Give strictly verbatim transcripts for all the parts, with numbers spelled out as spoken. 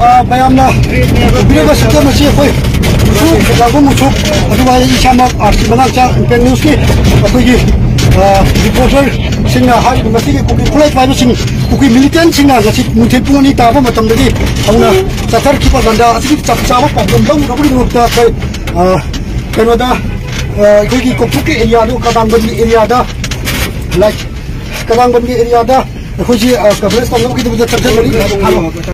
ꯑ, ꯃꯌꯥꯝꯅ ꯎꯕꯤꯔꯤꯕ ꯁꯛꯇꯝ ꯑꯁꯤ ꯑꯩꯈꯣꯏ ꯃꯨꯁꯨ, ꯈꯦꯂꯥꯕꯨꯡ ꯃꯨꯁꯨ, ꯑꯗꯨꯒ ꯑꯩ ꯏꯁꯥꯃꯛ, ꯑꯥꯔ ꯁꯤ ꯃꯉꯥꯡꯆꯥ ꯏꯝꯄꯦꯛ ꯅ꯭ꯌꯨꯁꯀꯤ ꯑꯩꯈꯣꯏꯒꯤ, ꯑ, ꯔꯤꯄꯣꯔꯇꯔꯁꯤꯡꯅ ꯍꯥꯏꯔꯤꯕ ꯃꯁꯤꯒꯤ ꯀꯨꯀꯤ ꯈꯨꯠꯂꯥꯏ ꯄꯥꯏꯕꯁꯤꯡ, ꯀꯨꯀꯤ ꯃꯤꯂꯤꯇꯦꯟꯁꯤꯡꯅ ꯉꯁꯤ ꯅꯨꯡꯊꯤꯜ ꯄꯨꯡ ꯑꯅꯤ ꯇꯥꯕ ꯃꯇꯝꯗꯒꯤ ꯍꯧꯅ ꯆꯠꯊꯔꯛꯈꯤꯕ ꯂꯥꯟꯗꯥ ꯑꯁꯤꯒꯤ ꯆꯞ ꯆꯥꯕ ꯄꯥꯎꯗꯝ ꯂꯧꯅꯕꯒꯤꯗꯃꯛꯇ ꯑꯩꯈꯣꯏ, ꯑ, ꯀꯩꯅꯣꯗ, ꯑ, ꯑꯩꯈꯣꯏꯒꯤ ꯀꯣꯛꯊꯣꯛꯀꯤ ꯑꯦꯔꯤꯌꯥꯗꯨ, ꯀꯗꯥꯡꯕꯟꯒꯤ ꯑꯦꯔꯤꯌꯥꯗ, ꯂꯥꯏꯛ, ꯀꯗꯥꯡꯕꯟꯒꯤ ꯑꯦꯔꯤꯌꯥꯗ ꯑꯩꯈꯣꯏꯁꯤ, ꯑ, ꯀꯟꯐꯔꯦꯟꯁ ꯇꯧꯅꯕꯒꯤꯗꯃꯛꯇ ꯆꯠꯊꯔꯛꯄꯅꯤ꯫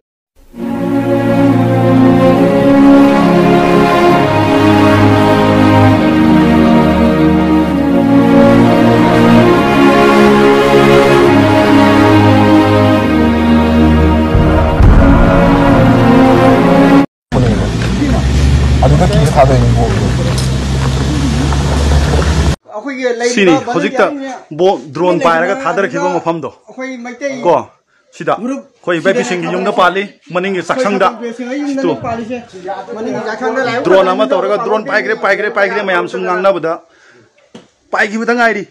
ꯑꯗꯨꯗ ꯀꯤꯁ ꯊꯥꯗꯣꯏꯅꯤ ꯕꯣꯝꯗꯣ꯫ ꯑꯩꯈꯣꯏꯒꯤ ꯂꯩꯔꯤꯕ ꯁꯤꯅꯤ ꯍꯧꯖꯤꯛꯇ ꯕꯣ-, ꯗ꯭ꯔꯣꯟ ꯄꯥꯏꯔꯒ ꯊꯥꯗꯔꯛꯈꯤꯕ ꯃꯐꯝꯗꯣ꯫ ꯑꯩꯈꯣꯏ ꯃꯩꯇꯩ ꯀꯣ, ꯁꯤꯗ ꯒ꯭ꯔꯨꯞ ꯑꯩꯈꯣꯏ ꯏꯕꯥꯏꯄꯤꯁꯤꯡꯒꯤ ꯌꯨꯝꯗ ꯄꯥꯜꯂꯤ, ꯃꯅꯤꯡꯒꯤ ꯆꯥꯛꯁꯪꯗ꯫ ꯑꯩꯈꯣꯏ ꯌꯨꯝꯗ ꯁꯤꯇꯣ꯫ ꯄꯥꯜꯂꯤꯁꯦ꯫ ꯃꯅꯤꯡꯒꯤ ꯆꯥꯛꯁꯪꯗ ꯂꯥꯏꯕꯛ ꯗ꯭ꯔꯣꯟ ꯑꯃ ꯐꯖꯅ ꯇꯧꯔꯒ ꯗ꯭ꯔꯣꯟ ꯄꯥꯜꯂꯤ꯫ ꯄꯥꯏꯈ꯭ꯔꯦ, ꯄꯥꯏꯈ꯭ꯔꯦ, ꯄꯥꯏꯈ꯭ꯔꯦ ꯃꯌꯥꯝ ꯁꯨꯝ ꯉꯥꯡꯅꯕꯗ ꯄꯥꯏꯈꯤꯕꯗ ꯉꯥꯏꯔꯤ꯫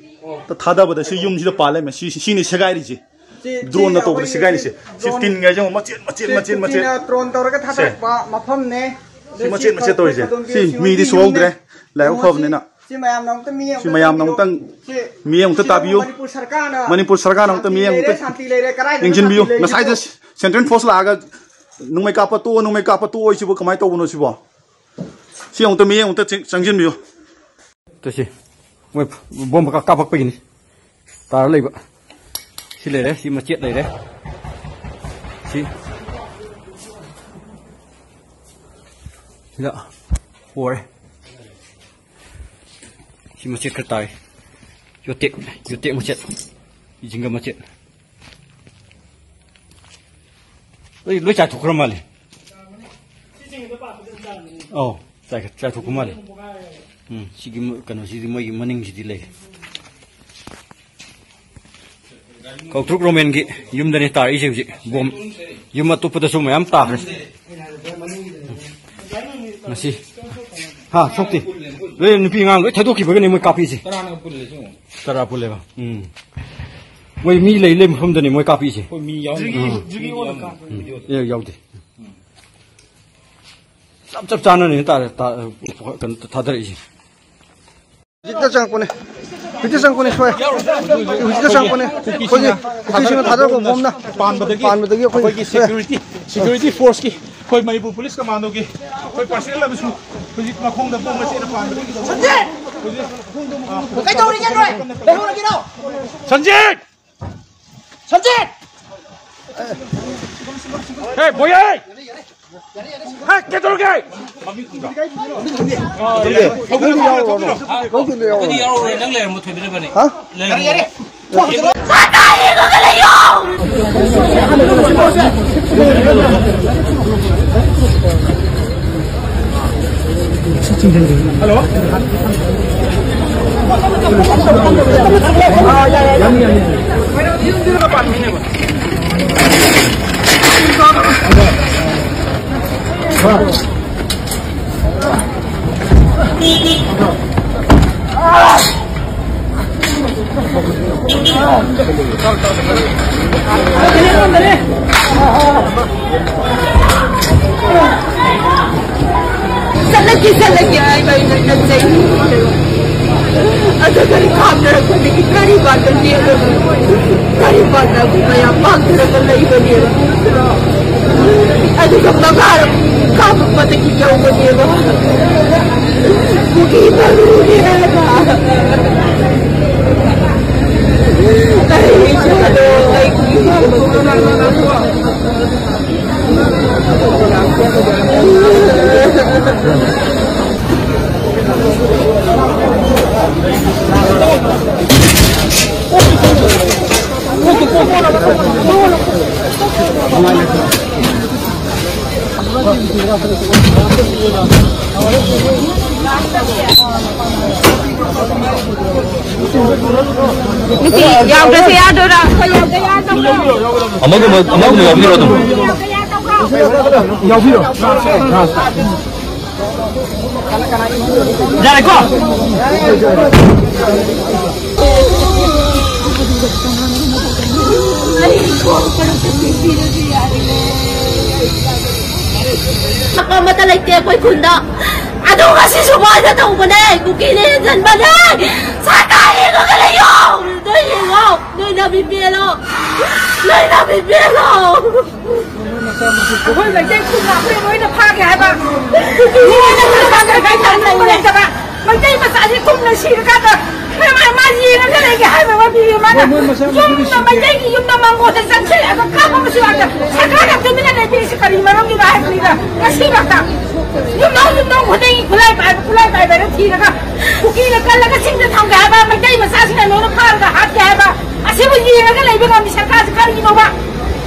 ꯊꯥꯗꯕꯗ ꯁꯤ ꯌꯨꯝꯁꯤꯗ ꯄꯥꯜꯂꯦ꯫ ꯁꯤ, ꯁꯤꯅꯤ ꯁꯦꯒꯥꯏꯔꯤꯁꯦ꯫ ꯁꯤ, ꯗ꯭ꯔꯣꯟꯅ ꯁꯤ ꯇꯧꯕꯗ ꯑꯩꯈꯣꯏꯒꯤ ꯁꯦꯒꯥꯏꯔꯤꯁꯦ꯫ ꯁꯤ ꯗ꯭ꯔꯣꯟ ꯇꯤꯟꯒꯁꯦ ꯑꯃꯨꯛ ꯃꯆꯦꯠ, ꯃꯆꯦꯠ, ꯁꯤ ꯃꯆꯦꯠ, ꯃꯆꯦꯠ꯫ ꯀꯨꯀꯤꯅ ꯗ꯭ꯔꯣꯟ ꯇꯧꯔꯒ ꯁꯦ꯫ ꯊꯥꯗꯔꯛꯄ ꯃꯐꯝꯅꯦ꯫ ꯁꯤ ꯑꯗꯨ ꯃꯆꯦꯠ, ꯁꯤ ꯃꯆꯦꯠ ꯇꯧꯔꯤꯁꯦ꯫ ꯈꯨꯗꯣꯡ ꯁꯤ ꯊꯤꯕꯁꯤ ꯃꯤꯗꯤ ꯌꯨꯝꯅꯦ꯫ ꯁꯣꯛꯍꯧꯗ꯭ꯔꯦ꯫ ꯂꯥꯏꯕꯛ ꯐꯕꯅꯤꯅ꯫ ꯁꯤ ꯃꯌꯥꯝꯅ ꯑꯃꯨꯛꯇ ꯃꯤ ꯁꯤ ꯑꯃꯨꯛꯇ ꯃꯌꯥꯝꯅ ꯇꯥꯕꯤꯌꯨ꯫ ꯑꯃꯨꯛꯇꯪ ꯁꯤ ꯃꯤ ꯑꯃꯨꯛꯇ ꯁꯤꯗ ꯇꯥꯕꯤꯌꯨ꯫ ꯃꯅꯤꯄꯨꯔ ꯁꯔꯀꯥꯔꯅ ꯃꯅꯤꯄꯨꯔ ꯁꯔꯀꯥꯔꯅ ꯑꯃꯨꯛꯇ ꯁꯥꯟꯇꯤ ꯃꯤ ꯂꯩꯔꯦ, ꯑꯃꯨꯛꯇ ꯁꯥꯟꯇꯤ ꯂꯩꯔꯦ, ꯀꯗꯥꯏꯗꯅꯣ ꯌꯦꯡꯁꯤꯟꯕꯤꯌꯨ꯫ ꯁꯥꯟꯇꯤ ꯂꯩꯔꯤꯁꯦ? ꯉꯁꯥꯏꯗ ꯁꯦꯟꯇ꯭ꯔꯦꯜ ꯐꯣꯔꯁ ꯂꯥꯛꯑꯒ ꯅꯣꯡꯃꯩ ꯀꯥꯞꯄ ꯇꯣꯛꯑꯣ, ꯅꯣꯡꯃꯩ ꯀꯥꯞꯄ ꯇꯣꯛꯑꯣ ꯍꯥꯏꯁꯤꯕꯨ ꯀꯃꯥꯏꯅ ꯇꯧꯕꯅꯣ ꯁꯤꯕꯣ? ꯁꯤ ꯑꯃꯨꯛꯇ ꯃꯤ ꯑꯃꯨꯛꯇ ꯆꯪ-, ꯆꯪꯁꯤꯟꯕꯤꯌꯨ꯫ ꯇꯁꯤ, ꯃꯣꯏ ꯕꯣꯝꯕ ꯀꯥꯞ-, ꯀꯥꯞꯄꯛꯄꯒꯤꯅꯤ ꯇꯥꯔ ꯂꯩꯕ꯫ ꯁꯤ ꯂꯩꯔꯦ, ꯁꯤ ꯃꯆꯦꯠ ꯂꯩꯔꯦ꯫ ꯁꯤ, ꯁꯤꯗ ꯍꯣꯔꯦ꯫ ꯁꯤ ꯃꯆꯦꯠ ꯈꯔ ꯇꯥꯔꯦ꯫ ꯌꯣꯇꯦꯛ, ꯌꯣꯇꯦꯛ ꯃꯆꯦꯠ, ꯖꯤꯡꯒ ꯃꯆꯦꯠ꯫ ꯂꯣꯏ, ꯂꯣꯏ ꯆꯥꯏꯊꯣꯛꯈ꯭ꯔ ꯃꯥꯜꯂꯦ꯫ ꯑꯧ, ꯆꯥꯏ-, ꯆꯥꯏꯊꯣꯛꯄ ꯃꯥꯜꯂꯦ꯫ ꯎꯝ, ꯁꯤꯒꯤ ꯃ-, ꯀꯩꯅꯣꯁꯤꯗꯤ, ꯃꯣꯏꯒꯤ ꯃꯅꯤꯡꯁꯤꯗꯤ ꯂꯩ꯫ ꯀꯧꯇ꯭ꯔꯨꯛ ꯔꯣꯃꯦꯟꯒꯤ ꯌꯨꯝꯗꯅꯦ ꯇꯥꯔꯛꯏꯁꯦ ꯍꯧꯖꯤꯛ꯫ ꯕꯣꯝ ꯌꯨꯝ ꯑꯇꯣꯞꯄꯗꯁꯨ ꯃꯌꯥꯝ ꯇꯥꯈ꯭ꯔꯦ꯫ ꯉꯁꯤ꯫ ꯍꯥ, ꯁꯣꯛꯇꯦ꯫ ꯂꯣꯏ ꯅꯨꯄꯤ ꯑꯉꯥꯡ ꯂꯣꯏ ꯊꯥꯗꯣꯛꯈꯤꯕꯒꯅꯦ ꯃꯣꯏ ꯀꯥꯞꯄꯤꯁꯦ꯫ ꯀꯅꯥꯅ ꯄꯨꯜꯂꯦ ꯁꯤꯕꯣ? ꯇꯔꯥ ꯄꯨꯜꯂꯦꯕ꯫ ꯎꯝ꯫ ꯃꯣꯏ ꯃꯤ ꯂꯩ, ꯂꯩ ꯃꯐꯝꯗꯅꯦ ꯃꯣꯏ ꯀꯥꯞꯄꯤꯁꯦ꯫ ꯑꯩꯈꯣꯏ ꯃꯤ ꯌꯥꯎꯔꯤ꯫ ꯖꯤꯒꯤ, ꯎꯝ꯫ ꯖꯤꯒꯤ ꯑꯣꯜꯂꯀꯥꯟꯗ꯫ ꯎꯝ꯫ ꯑꯦ, ꯌꯥꯎꯗꯦ꯫ ꯆꯞ ꯆꯞ ꯆꯥꯅꯅꯦ ꯍꯥꯏꯇꯥꯔꯦ, ꯀꯩꯅꯣ ꯊꯥꯗꯔꯛꯏꯁꯦ꯫ ꯍꯧꯖꯤꯛꯇ ꯆꯪꯉꯛꯄꯅꯦ꯫ ꯍꯧꯖꯤꯛꯇ ꯆꯪꯉꯛꯄꯅꯦ, ꯁꯣꯏ꯫ ꯍꯧꯖꯤꯛꯇ ꯆꯪꯉꯛꯄꯅꯦ꯫ ꯑꯩꯈꯣꯏꯒꯤ ꯀꯨꯀꯤꯁꯤꯡꯅ ꯊꯥꯗꯔꯛꯄ ꯕꯣꯝꯅ ꯄꯥꯟꯕꯗꯒꯤ ꯄꯥꯟꯕꯗꯒꯤ ꯑꯩꯈꯣꯏ ꯑꯩꯈꯣꯏꯒꯤ ꯁꯣꯏ꯫ Security, security forceꯀꯤ, ꯑꯩꯈꯣꯏ ꯃꯅꯤꯄꯨꯔ police commandoꯒꯤ, ꯑꯩꯈꯣꯏ personnel ꯑꯃꯁꯨ ꯍꯧꯖꯤꯛ ꯃꯈꯣꯡꯗ ꯕꯣꯝ ꯃꯆꯦꯠ ꯑꯃ ꯄꯥꯟꯕꯗꯒꯤ ꯍꯧꯖꯤꯛ, ꯑ, ꯀꯩꯗꯧꯔꯤꯒꯦ ꯅꯣꯏ? ꯂꯩꯍꯧꯔꯒꯦꯔꯣ? ꯁꯟꯖꯤꯠ! ꯁꯟꯖꯤꯠ! ꯍꯦ, ꯕꯣꯌꯥꯏ! ꯍꯦ, ꯀꯩꯗꯧꯔꯒꯦ? ꯅꯪꯗꯤ ꯌꯥꯎꯔꯨꯔꯣ, ꯅꯪ ꯂꯩꯔꯝꯃꯣ, ꯊꯣꯏꯕꯤꯅꯕꯅꯦ꯫ ꯍꯥ? ꯂꯩꯔꯝꯃꯣ꯫ ꯍꯜꯂꯣ꯫ ꯆꯠꯂꯒꯦ, ꯆꯠꯂꯒꯦ ꯍꯥꯏꯕ ꯑꯩꯅ ꯅꯠꯆꯩ꯫ ꯑꯗꯨ ꯒꯥꯔꯤ ꯈꯥꯝꯅꯔꯛꯄꯗꯒꯤ ꯒꯥꯔꯤ ꯃꯥꯡꯗ ꯂꯦꯞꯂꯒ, ꯒꯥꯔꯤ ꯃꯥꯡꯗ ꯑꯩꯈꯣꯏ ꯃꯌꯥꯝ ꯃꯥꯡꯊꯔꯒ ꯂꯩꯕꯅꯦꯕ꯫ ꯑꯗꯨꯒ ꯃꯉꯥꯔꯛ ꯈꯥꯝꯃꯛꯄꯗꯒꯤ ꯌꯧꯕꯅꯦꯕ꯫ ꯀꯨꯀꯤ ꯃꯔꯨꯅꯦ ꯍꯥꯏꯕ꯫ ꯑꯩ ꯏꯆꯥꯗꯣ ꯑꯩ ꯀꯨꯀꯤ ꯃꯔꯨ꯫ ꯅꯨꯄꯤ ꯌꯥꯎꯗ꯭ꯔꯁꯨ ꯌꯥꯗꯣꯏꯔꯥ? ꯑꯃꯒꯨꯝꯕ, ꯑꯃꯒꯨꯝꯕ ꯌꯥꯎꯕꯤꯔꯣ ꯑꯗꯨꯝ꯫ ꯌꯥꯎꯕꯤꯔꯣ꯫ ꯌꯥꯔꯦꯀꯣ? ꯑꯄꯥꯝꯕꯇ ꯂꯩꯇꯦ ꯑꯩꯈꯣꯏ ꯈꯨꯟꯗ꯫ ꯑꯗꯨ ꯉꯁꯤꯁꯨ ꯃꯣꯏꯗ ꯇꯧꯕꯅꯦ, ꯀꯨꯀꯤꯅ ꯍꯦꯟꯖꯟꯕꯅꯦ꯫ ꯁꯔꯀꯥꯔ ꯌꯦꯡꯉꯒ ꯂꯩꯌꯣ꯫ ꯅꯣꯏ ꯌꯦꯡꯉꯣ, ꯅꯣꯏ ꯅꯃꯤꯠ ꯄꯦꯜꯂꯣ꯫ ꯅꯣꯏ ꯅꯃꯤꯠ ꯄꯦꯜꯂꯣ꯫ ꯑꯩꯈꯣꯏ ꯃꯩꯇꯩ ꯈꯨꯟ ꯉꯥꯛꯄ ꯂꯣꯏꯅ ꯐꯥꯒꯦ ꯍꯥꯏꯕ꯫ ꯂꯣꯏꯅ ꯐꯥꯒꯦ ꯍꯥꯏꯕ ꯂꯩꯇꯕ꯫ ꯃꯩꯇꯩ ꯃꯆꯥꯁꯤ ꯇꯨꯝꯅ ꯁꯤꯔꯀꯥꯟꯗ ꯃꯥ, ꯃꯥ ꯌꯦꯡꯉꯒ ꯂꯩꯒꯦ ꯍꯥꯏꯕ ꯋꯥꯔꯤꯅꯤ ꯃꯥꯅ꯫ ꯌꯨꯝꯗ, ꯃꯩꯇꯩꯒꯤ ꯌꯨꯝꯗ ꯃꯥꯡꯒꯣꯜꯗ ꯆꯪꯁꯤꯜꯂꯛꯑꯒ ꯀꯥꯞꯄ ꯃꯁꯤ ꯋꯥꯗ ꯁꯔꯀꯥꯔꯅ ꯇꯨꯃꯤꯟꯅ ꯂꯩꯕꯤꯔꯤꯁꯤ ꯀꯔꯤ ꯃꯔꯝꯒꯤꯅꯣ ꯍꯥꯏꯕꯅꯤꯗ꯫ ꯉꯁꯤꯐꯥꯎꯗ ꯌꯨꯝꯊꯣꯡ ꯌꯨꯝꯊꯣꯡ ꯈꯨꯗꯤꯡꯒꯤ ꯈꯨꯠꯂꯥꯏ ꯄꯥꯏꯕ, ꯈꯨꯠꯂꯥꯏ ꯄꯥꯏꯕ ꯍꯥꯏꯅ ꯊꯤꯔꯒ ꯀꯨꯀꯤꯅ ꯀꯜꯂꯒ ꯆꯤꯡꯗ ꯊꯝꯒꯦ ꯍꯥꯏꯕ, ꯃꯩꯇꯩ ꯃꯆꯥꯁꯤꯡꯅ ꯂꯣꯏꯅ ꯐꯥꯔꯒ ꯍꯥꯠꯀꯦ ꯍꯥꯏꯕ, ꯑꯁꯤꯕꯨ ꯌꯦꯡꯉꯒ ꯂꯩꯕ ꯉꯝꯃꯤ ꯁꯔꯀꯥꯔꯁꯤ ꯀꯔꯤꯒꯤꯅꯣꯕ?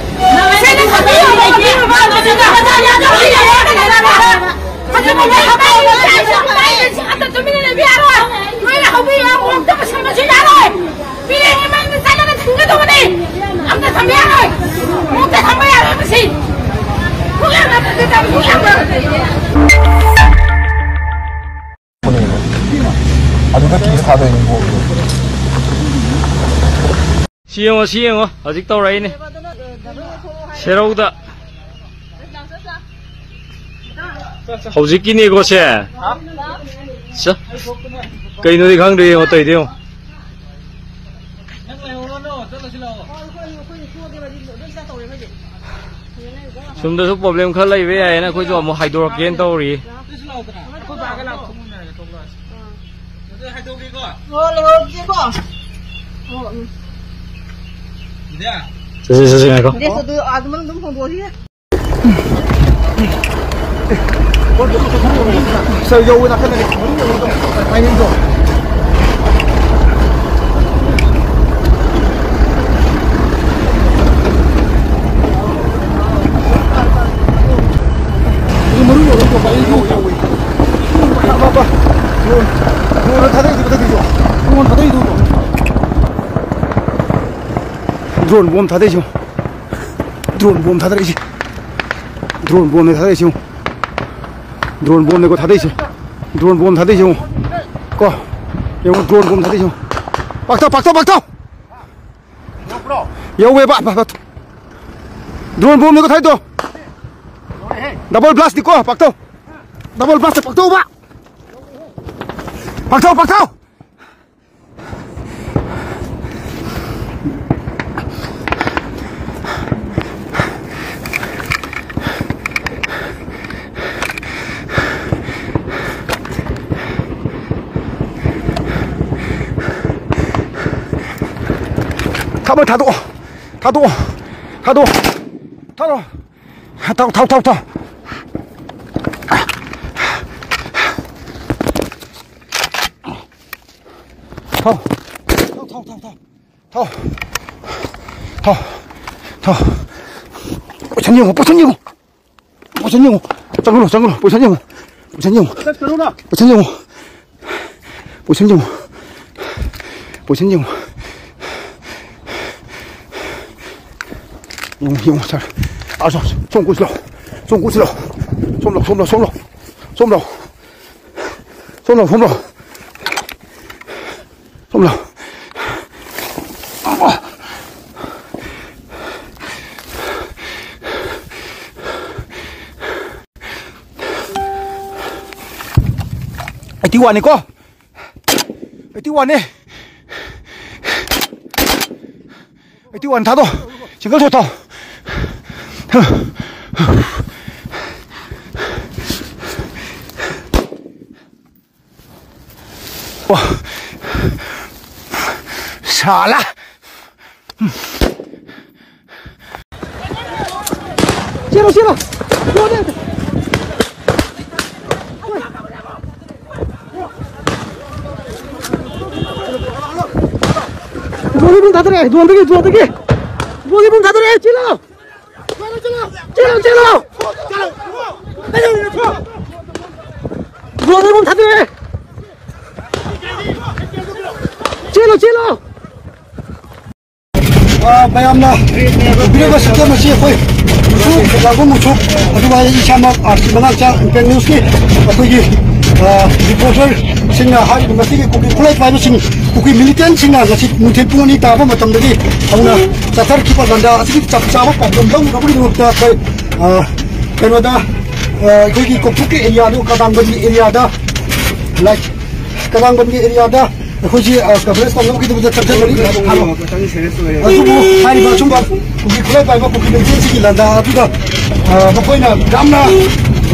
ꯁꯤꯗ ꯊꯝꯕꯤꯌꯣ, ꯊꯝꯕꯤꯌꯣ, ꯊꯝꯕꯤꯌꯣ, ꯊꯝꯕꯤꯌꯣ꯫ ꯍꯧꯖꯤꯛ ꯃꯩꯇꯩ ꯃꯆꯥꯁꯤꯡ ꯃꯩꯇꯩꯁꯤꯡ ꯑꯝꯇ ꯇꯨꯃꯤꯟꯅ ꯂꯩꯕ ꯌꯥꯔꯣꯏ꯫ ꯂꯣꯏꯅ ꯍꯧꯕꯤꯌꯨ, ꯑꯃꯨꯛꯇ ꯄꯨꯁꯟꯕꯁꯨ ꯌꯥꯔꯣꯏ꯫ ꯄꯤꯔꯤꯉꯩ ꯃꯩ ꯆꯠꯂꯒ ꯊꯤꯡꯒꯗꯧꯕꯅꯤ꯫ ꯑꯝꯇ ꯊꯝꯕ ꯌꯥꯔꯣꯏ꯫ ꯑꯃꯨꯛꯇ ꯊꯝꯕ ꯌꯥꯔꯣꯏ ꯃꯁꯤ꯫ ꯄꯨꯡ ꯌꯥꯝ ꯌꯥꯝꯗꯕꯗ ꯇꯧꯏ, ꯄꯨꯡ ꯌꯥꯝ ꯌꯥꯝꯗꯕꯗ꯫ ꯑꯗꯨꯗ ꯀꯦꯁ ꯊꯥꯗꯣꯏꯅꯤ ꯕꯣꯜꯗꯣ꯫ ꯁꯤ ꯌꯦꯡꯉꯣ, ꯁꯤ ꯌꯦꯡꯉꯣ, ꯍꯧꯖꯤꯛ ꯇꯧꯔꯛꯏꯅꯦ꯫ ꯁꯦꯔꯧꯗ꯫ ꯍꯧꯖꯤꯛꯀꯤꯅꯦꯀꯣ ꯁꯦ꯫ ꯁꯦ꯫ ꯀꯩꯅꯣꯗꯤ ꯈꯪꯗ꯭ꯔꯤ, ꯌꯦꯡꯉꯣ, ꯇꯧꯔꯤꯗꯣ ꯌꯦꯡꯉꯣ꯫ ꯁꯣꯝꯗꯁꯨ ꯄ꯭ꯔꯣꯕ꯭ꯂꯦꯝ ꯈꯔ ꯂꯩꯕ ꯌꯥꯏꯌꯦꯅ ꯑꯩꯈꯣꯏꯁꯨ ꯑꯃꯨꯛ ꯍꯥꯏꯗꯣꯔꯛꯀꯦꯅ ꯇꯧꯔꯤ꯫ ꯆꯠꯁꯤ, ꯆꯠꯁꯤ, ꯉꯥꯏꯈꯣ꯫ ꯁꯥꯔ, ꯌꯧꯕ ꯅꯥꯀꯟꯗꯅꯤ꯫ ꯇꯥꯏꯃꯤꯡꯗꯣ꯫ ꯑꯗꯨ ꯃꯔꯨ ꯑꯣꯏꯕ ꯇꯣꯄꯥꯛ ꯑꯩ ꯌꯧ-, ꯌꯧꯋꯦ꯫ ꯕꯥ, ꯕꯥ, ꯕꯥ꯫ ꯗ꯭ꯔꯣꯟ, ꯗ꯭ꯔꯣꯟ ꯊꯥꯗꯩꯗꯨ ꯃꯊꯛꯇꯩꯁꯨ꯫ ꯗ꯭ꯔꯣꯟ ꯊꯥꯗꯩꯗꯨ꯫ ꯗ꯭ꯔꯣꯟ ꯕꯣꯝ ꯊꯥꯗꯩꯁꯨ꯫ ꯗ꯭ꯔꯣꯟ ꯕꯣꯝ ꯊꯥꯗꯔꯛꯏꯁꯦ꯫ ꯗ꯭ꯔꯣꯟ ꯕꯣꯝꯅꯦ ꯊꯥꯗꯔꯛꯏꯁꯦ ꯌꯦꯡꯉꯨ꯫ ꯗ꯭ꯔꯣꯟ ꯕꯣꯝꯅꯦꯀꯣ ꯊꯥꯗꯩꯁꯦ꯫ ꯗ꯭ꯔꯣꯟ ꯕꯣꯝ ꯊꯥꯗꯩꯁꯦ ꯌꯦꯡꯉꯨ꯫ ꯀꯣ꯫ ꯌꯦꯡꯉꯨ ꯗ꯭ꯔꯣꯟ ꯕꯣꯝ ꯊꯥꯗꯩꯁꯦ ꯌꯦꯡꯉꯨ꯫ ꯄꯥꯛꯊꯧ, ꯄꯥꯛꯊꯧ, ꯄꯥꯛꯊꯧ! ꯌꯧꯋꯦꯕ, ꯕ-, ꯕ-, ꯗ꯭ꯔꯣꯟ ꯕꯣꯝꯅꯦꯀꯣ ꯊꯥꯗꯩꯗꯣ꯫ Double blast ꯅꯤꯀꯣ, ꯄꯥꯛꯊꯧ꯫ Double blast ꯄꯥꯛꯊꯧꯕ꯫ ꯄꯥꯛꯊꯧ, ꯄꯥꯛꯊꯧ꯫ ꯊꯥꯗꯣꯛꯑꯣ, ꯊꯥꯗꯣꯛꯑꯣ, ꯊꯥꯗꯣꯛꯑꯣ, ꯊꯥꯗꯣꯛꯑꯣ꯫ ꯊꯥꯎ, ꯊꯥꯎ, ꯊꯥꯎ, ꯊꯥꯎ꯫ ꯊꯥꯎ꯫ ꯊꯥꯎ, ꯊꯥꯎ, ꯊꯥꯎ, ꯊꯥꯎ꯫ ꯊꯥꯎ꯫ ꯊꯥꯎ꯫ ꯊꯥꯎ꯫ ꯄꯣꯠꯁꯟ ꯌꯦꯡꯉꯨ, ꯄꯣꯠꯁꯟ ꯌꯦꯡꯉꯨ꯫ ꯄꯣꯠꯁꯟ ꯌꯦꯡꯉꯨ꯫ ꯆꯪꯉꯨ, ꯆꯪꯉꯨ, ꯄꯣꯠꯁꯟ ꯌꯦꯡꯉꯨ꯫ ꯄꯣꯠꯁꯟ ꯌꯦꯡꯉꯨ꯫ ꯆꯠꯀꯅꯨꯅ꯫ ꯄꯣꯠꯁꯟ ꯌꯦꯡꯉꯨ꯫ ꯄꯣꯠꯁꯟ ꯌꯦꯡꯉꯨ꯫ ꯄꯣꯠꯁꯟ ꯌꯦꯡꯉꯨ꯫ ꯌꯦꯡꯉꯨ, ꯌꯦꯡꯉꯨ, ꯁꯥꯔ꯫ ꯑꯥ, ꯁꯣꯝ, ꯁꯣꯝ ꯀꯨꯠꯁꯤ ꯂꯥꯎ꯫ ꯁꯣꯝ ꯀꯨꯠꯁꯤ ꯂꯥꯎ꯫ ꯁꯣꯝ ꯂꯥꯎ, ꯁꯣꯝ ꯂꯥꯎ, ꯁꯣꯝ ꯂꯥꯎ꯫ ꯁꯣꯝ ꯂꯥꯎ꯫ ꯁꯣꯝ ꯂꯥꯎ, ꯁꯣꯝ ꯂꯥꯎ꯫ ꯁꯣꯝ ꯂꯥꯎ꯫ ꯑꯩꯠꯇꯤ ꯋꯥꯟꯅꯤꯀꯣ? ꯑꯩꯠꯇꯤ ꯋꯥꯟꯅꯦ꯫ ꯑꯩꯠꯇꯤ ꯋꯥꯟ ꯊꯥꯗꯣ꯫ ꯁꯤꯡꯒꯜ ꯁꯣꯠ ꯊꯥꯎ꯫ ꯁꯥꯂꯥ꯫ ꯆꯦꯜꯂꯣ, ꯆꯦꯜꯂꯣ꯫ ꯌꯣꯠꯂꯦ꯫ ꯗ꯭ꯔꯣꯟꯒꯤ ꯕꯣꯝ ꯊꯥꯗꯔꯛꯑꯦ, ꯗ꯭ꯔꯣꯟꯗꯒꯤ, ꯗ꯭ꯔꯣꯟꯗꯒꯤ꯫ ꯗ꯭ꯔꯣꯟꯒꯤ ꯕꯣꯝ ꯊꯥꯗꯔꯛꯑꯦ, ꯆꯦꯜꯂꯣ꯫ ꯆꯦꯜꯂꯣ, ꯆꯦꯜꯂꯣ꯫ ꯗ꯭ꯔꯣꯟꯒꯤ ꯕꯣꯝ ꯊꯥꯗꯔꯛꯑꯦ꯫ ꯆꯦꯜꯂꯣ, ꯆꯦꯜꯂꯣ꯫ ꯑ, ꯃꯌꯥꯝꯅ ꯎꯕꯤꯔꯤꯕ ꯁꯛꯇꯝ ꯑꯁꯤ ꯑꯩꯈꯣꯏ ꯃꯨꯁꯨ, ꯄꯦꯇꯥꯒꯨ ꯃꯨꯁꯨ, ꯑꯗꯨꯒ ꯑꯩ ꯏꯁꯥꯃꯛ ꯑꯥꯔ ꯁꯤ ꯃꯉꯥꯡꯆꯥ ꯏꯝꯄꯦꯛ ꯅ꯭ꯌꯨꯁꯀꯤ ꯑꯩꯈꯣꯏꯒꯤ, ꯑ, ꯔꯤꯄꯣꯔꯇꯔꯁꯤꯡꯅ ꯍꯥꯏꯔꯤꯕ ꯃꯁꯤꯒꯤ ꯀꯨꯀꯤ ꯈꯨꯠꯂꯥꯏ ꯄꯥꯏꯕꯁꯤꯡ, ꯀꯨꯀꯤ ꯃꯤꯂꯤꯇꯦꯟꯁꯤꯡꯅ ꯉꯁꯤ ꯅꯨꯡꯊꯤꯜ ꯄꯨꯡ ꯑꯅꯤ ꯇꯥꯕ ꯃꯇꯝꯗꯒꯤ ꯍꯧꯅ ꯆꯠꯊꯔꯛꯈꯤꯕ ꯂꯥꯟꯗꯥ ꯑꯁꯤꯒꯤ ꯆꯞ ꯆꯥꯕ ꯄꯥꯎꯗꯝ ꯂꯧꯅꯕꯒꯤꯗꯃꯛꯇ ꯑꯩꯈꯣꯏ, ꯑ, ꯀꯩꯅꯣꯗ, ꯑ, ꯑꯩꯈꯣꯏꯒꯤ ꯀꯣꯛꯊꯨꯛꯀꯤ ꯑꯦꯔꯤꯌꯥꯗꯣ, ꯀꯗꯥꯡꯕꯟꯒꯤ ꯑꯦꯔꯤꯌꯥꯗ, ꯂꯥꯏꯛ, ꯀꯗꯥꯡꯕꯟꯒꯤ ꯑꯦꯔꯤꯌꯥꯗ ꯑꯩꯈꯣꯏꯁꯤ, ꯑ, ꯀꯚꯔꯦꯖ ꯇꯧꯅꯕꯒꯤꯗꯃꯛꯇ ꯆꯠꯆꯕꯅꯤ꯫ ꯍꯜꯂꯣ꯫ ꯑꯗꯨꯕꯨ ꯍꯥꯏꯔꯤꯕ ꯑꯁꯨꯝꯕ ꯀꯨꯀꯤ ꯈꯨꯠꯂꯥꯏ ꯄꯥꯏꯕ ꯀꯨꯀꯤ ꯂꯝꯖꯦꯜꯁꯤꯒꯤ ꯂꯥꯟꯗꯥ ꯑꯗꯨꯗ, ꯑ, ꯃꯈꯣꯏꯅ ꯌꯥꯝꯅ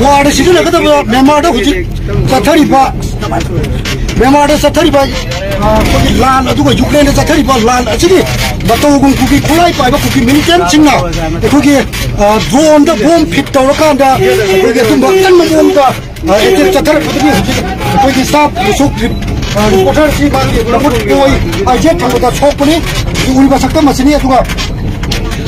ꯋꯥꯔꯗ ꯁꯤꯖꯤꯟꯅꯒꯗꯕ ꯃ꯭ꯌꯥꯟꯃꯥꯔꯗ ꯍꯧꯖꯤꯛ ꯆꯠꯊꯔꯤꯕ, ꯃ꯭ꯌꯥꯟꯃꯥꯔꯗ ꯆꯠꯊꯔꯤꯕ, ꯑ, ꯑꯩꯈꯣꯏꯒꯤ ꯂꯥꯟ, ꯑꯗꯨꯒ ꯌꯨꯀ꯭ꯔꯦꯟꯗ ꯆꯠꯊꯔꯤꯕ ꯂꯥꯟ ꯑꯁꯤꯒꯤ ꯃꯇꯧꯒꯨꯝ ꯀꯨꯀꯤ ꯈꯨꯠꯂꯥꯏ ꯄꯥꯏꯕ ꯀꯨꯀꯤ ꯃꯤꯂꯤꯇꯦꯟꯁꯤꯡꯅ ꯑꯩꯈꯣꯏꯒꯤ, ꯑ, ꯗ꯭ꯔꯣꯟꯗ ꯕꯣꯝ ꯐꯤꯠ ꯇꯧꯔꯀꯥꯟꯗ ꯑꯩꯈꯣꯏꯒꯤ ꯑꯗꯨꯝꯕ ꯑꯀꯟꯕ ꯃꯑꯣꯡꯗ, ꯑ, ꯑꯦꯇꯦꯛ ꯆꯠꯊꯔꯛꯄꯗꯒꯤ ꯍꯧꯖꯤꯛ ꯑꯩꯈꯣꯏꯒꯤ ꯁ꯭ꯇꯥꯐ ꯃꯨꯁꯨꯛ, ꯑ, ꯔꯤꯄꯣꯔꯇꯔ ꯑꯁꯤ ꯃꯥꯒꯤ ꯃꯃꯨꯠ ꯑꯣꯏ, ꯑꯥꯏꯖꯦꯠ ꯊꯪꯕꯗ ꯁꯣꯛꯄꯅꯤ꯫ ꯎꯔꯤꯕ ꯁꯛꯇꯝ ꯑꯁꯤꯅꯤ꯫ ꯑꯗꯨꯒ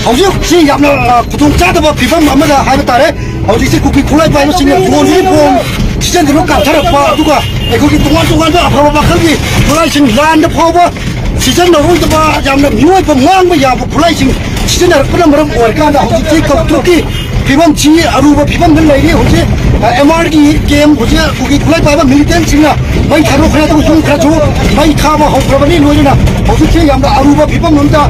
ꯍꯧꯖꯤꯛ ꯍꯧꯖꯤꯛꯁꯤ ꯌꯥꯝꯅ, ꯑ, ꯈꯨꯗꯣꯡ ꯆꯥꯗꯕ ꯐꯤꯕꯝ ꯑꯃꯗ ꯍꯥꯏꯕ ꯇꯥꯔꯦ꯫ ꯍꯧꯖꯤꯛꯁꯤ ꯀꯨꯀꯤ ꯈꯨꯠꯂꯥꯏ ꯄꯥꯏꯕꯁꯤꯡꯅ ꯗ꯭ꯔꯣꯟꯗꯒꯤ ꯕꯣꯝ ꯁꯤꯖꯤꯟꯅꯗꯨꯅ ꯀꯥꯞꯊꯔꯛꯄ, ꯑꯗꯨꯒ ꯑꯩꯈꯣꯏꯒꯤ ꯇꯣꯉꯥꯟ ꯇꯣꯉꯥꯟꯕ ꯑꯐꯕ ꯃꯈꯜꯒꯤ ꯈꯨꯠꯂꯥꯏꯁꯤꯡ, ꯂꯥꯟꯗ ꯐꯥꯎꯕ ꯁꯤꯖꯤꯟꯅꯔꯣꯏꯗꯕ, ꯌꯥꯝꯅ ꯃꯤꯑꯣꯏꯕ ꯃꯥꯡꯕ ꯌꯥꯕ ꯈꯨꯠꯂꯥꯏꯁꯤꯡ ꯁꯤꯖꯤꯟꯅꯔꯛꯄꯅ ꯃꯔꯝ ꯑꯣꯏꯔꯀꯥꯟꯗ ꯍꯧꯖꯤꯛꯇꯤ ꯀꯧꯇ꯭ꯔꯨꯛꯀꯤ ꯐꯤꯕꯝꯁꯤ ꯑꯔꯨꯕ ꯐꯤꯕꯝꯗ ꯂꯩꯔꯤ꯫ ꯍꯧꯖꯤꯛ, ꯑ, ꯑꯦꯝ ꯑꯥꯔꯒꯤ ꯀꯦꯝ ꯍꯧꯖꯤꯛ ꯀꯨꯀꯤ ꯈꯨꯠꯂꯥꯏ ꯄꯥꯏꯕ ꯃꯤꯂꯤꯇꯦꯟꯁꯤꯡꯅ ꯃꯩ ꯊꯥꯗꯣꯛꯈ꯭ꯔꯦ, ꯑꯗꯨꯒ ꯌꯨꯝ ꯈꯔꯁꯨ ꯃꯩ ꯊꯥꯕ ꯍꯧꯈ꯭ꯔꯕꯅꯤ꯫ ꯂꯣꯏꯅꯅ ꯍꯧꯖꯤꯛꯁꯦ ꯌꯥꯝꯅ ꯑꯔꯨꯕ ꯐꯤꯕꯝ ꯑꯃꯗ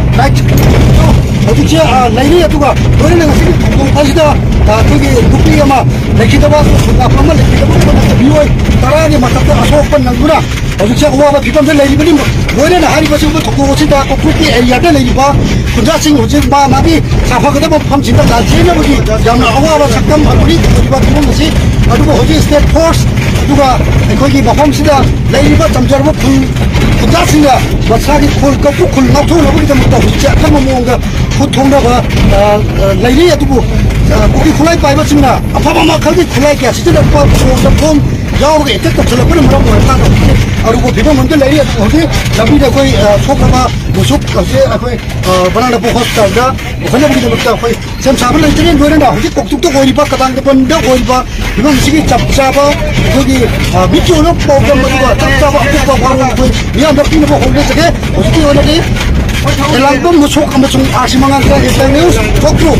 ꯍꯧꯖꯤꯛꯁꯦ, ꯑ, ꯂꯩꯔꯤ꯫ ꯑꯗꯨꯒ ꯂꯣꯏꯅꯅ ꯉꯁꯤꯒꯤ ꯊꯧꯗꯣꯛ ꯑꯁꯤꯗ, ꯑ, ꯑꯩꯈꯣꯏꯒꯤ ꯅꯨꯄꯤ ꯑꯃ ꯂꯩꯈꯤꯗꯕ, ꯁꯨꯡꯒꯥꯞ ꯑꯃ ꯂꯩꯈꯤꯗꯕ, ꯃꯤꯑꯣꯏ ꯇꯔꯥꯒꯤ ꯃꯊꯛꯇ ꯑꯁꯣꯛꯄ ꯅꯪꯗꯨꯅ ꯍꯧꯖꯤꯛꯁꯦ ꯑꯋꯥꯕ ꯐꯤꯕꯝꯗ ꯂꯩꯔꯤꯕꯅꯤ꯫ ꯂꯣꯏꯅꯅ ꯍꯥꯏꯔꯤꯕꯁꯤꯡꯕꯨ ꯊꯧꯗꯣꯛ ꯑꯁꯤꯗ ꯀꯣꯛꯇ꯭ꯔꯨꯛꯀꯤ ꯑꯦꯔꯤꯌꯥꯗ ꯂꯩꯔꯤꯕ ꯈꯨꯟꯖꯥꯁꯤꯡ ꯍꯧꯖꯤꯛ ꯃꯥ ꯃꯥꯒꯤ ꯁꯥꯐꯒꯗꯕ ꯃꯐꯝꯁꯤꯡꯗ ꯂꯥꯟꯊꯦꯡꯅꯕꯒꯤ ꯌꯥꯝꯅ ꯑꯋꯥꯕ ꯁꯛꯇꯝ ꯑꯗꯨꯅꯤ ꯑꯣꯏꯔꯤꯕ ꯐꯤꯕꯝ ꯑꯁꯤ꯫ ꯑꯗꯨꯕꯨ ꯍꯧꯖꯤꯛ ꯁ꯭ꯇꯦꯠ ꯐꯣꯔꯁ ꯑꯗꯨꯒ ꯑꯩꯈꯣꯏꯒꯤ ꯃꯐꯝꯁꯤꯗ ꯂꯩꯔꯤꯕ ꯆꯝꯖꯔꯕ ꯈꯨꯜ ꯈꯨꯟꯖꯥꯁꯤꯡꯅ ꯃꯁꯥꯒꯤ ꯈꯨꯜ ꯀꯛꯄꯨ ꯈꯨꯜ ꯉꯥꯛꯊꯣꯛꯅꯕꯒꯤꯗꯃꯛꯇ ꯍꯧꯖꯤꯛꯁꯦ ꯑꯀꯟꯕ ꯃꯑꯣꯡꯗ ꯈꯨꯠ ꯊꯣꯡꯅꯕ, ꯑ, ꯑ, ꯂꯩꯔꯤ꯫ ꯑꯗꯨꯕꯨ, ꯑ, ꯀꯨꯀꯤ ꯈꯨꯠꯂꯥꯏ ꯄꯥꯏꯕꯁꯤꯡꯅ ꯑꯐꯕ ꯃꯈꯜꯒꯤ ꯈꯨꯠꯂꯥꯏ ꯀꯌꯥ ꯁꯤꯖꯤꯟꯅꯔꯛꯄ, ꯐꯣꯟꯗ ꯐꯣꯟ ꯌꯥꯎꯔꯒ ꯑꯦꯇꯦꯛ ꯇꯧꯁꯤꯜꯂꯛꯄꯅ ꯃꯔꯝ ꯑꯣꯏꯔꯀꯥꯟꯗ ꯍꯧꯖꯤꯛ ꯑꯔꯨꯕ ꯐꯤꯕꯝ ꯑꯃꯗ ꯂꯩꯔꯤ꯫ ꯑꯗꯨ ꯍꯧꯖꯤꯛ ꯂꯝꯕꯤꯗ ꯑꯩꯈꯣꯏ, ꯑ, ꯁꯣꯛꯂꯕ ꯃꯨꯁꯨꯛ ꯍꯧꯖꯤꯛ ꯑꯩꯈꯣꯏ, ꯑ, ꯕꯅꯥꯅꯄꯨꯔ ꯍꯣꯁꯄꯤꯇꯥꯜꯗ ꯄꯨꯈꯠꯅꯕꯒꯤꯗꯃꯛꯇ ꯑꯩꯈꯣꯏ ꯁꯦꯝ ꯁꯥꯕ ꯂꯩꯇ꯭ꯔꯦ꯫ ꯂꯣꯏꯅꯅ ꯍꯧꯖꯤꯛ ꯀꯣꯛꯇꯨꯛꯇ ꯑꯣꯏꯔꯤꯕ, ꯀꯗꯥꯡꯗ ꯕꯟꯗ ꯑꯣꯏꯔꯤꯕ ꯐꯤꯕꯝꯁꯤꯒꯤ ꯆꯞ ꯆꯥꯕ ꯑꯩꯈꯣꯏꯒꯤ, ꯑ, ꯃꯤꯠꯀꯤ ꯑꯣꯏꯕ ꯄꯥꯎꯗꯝ ꯑꯗꯨꯒ ꯆꯞ ꯆꯥꯕ ꯑꯀꯨꯞꯄ ꯋꯥꯔꯣꯜ ꯑꯩꯈꯣꯏ ꯃꯤꯌꯥꯝꯗ ꯄꯤꯅꯕ ꯍꯣꯠꯅꯖꯒꯦ꯫ ꯍꯧꯖꯤꯛꯀꯤ ꯑꯣꯏꯅꯗꯤ ꯑꯦꯂꯥꯡꯕꯝ ꯃꯨꯁꯨꯛ ꯑꯃꯁꯨꯡ ꯑꯥꯔ ꯁꯤ ꯃꯉꯥꯜ, ꯑꯦꯁ ꯑꯥꯏ ꯅ꯭ꯌꯨꯁ, ꯊꯣꯛꯇ꯭ꯔꯨ꯫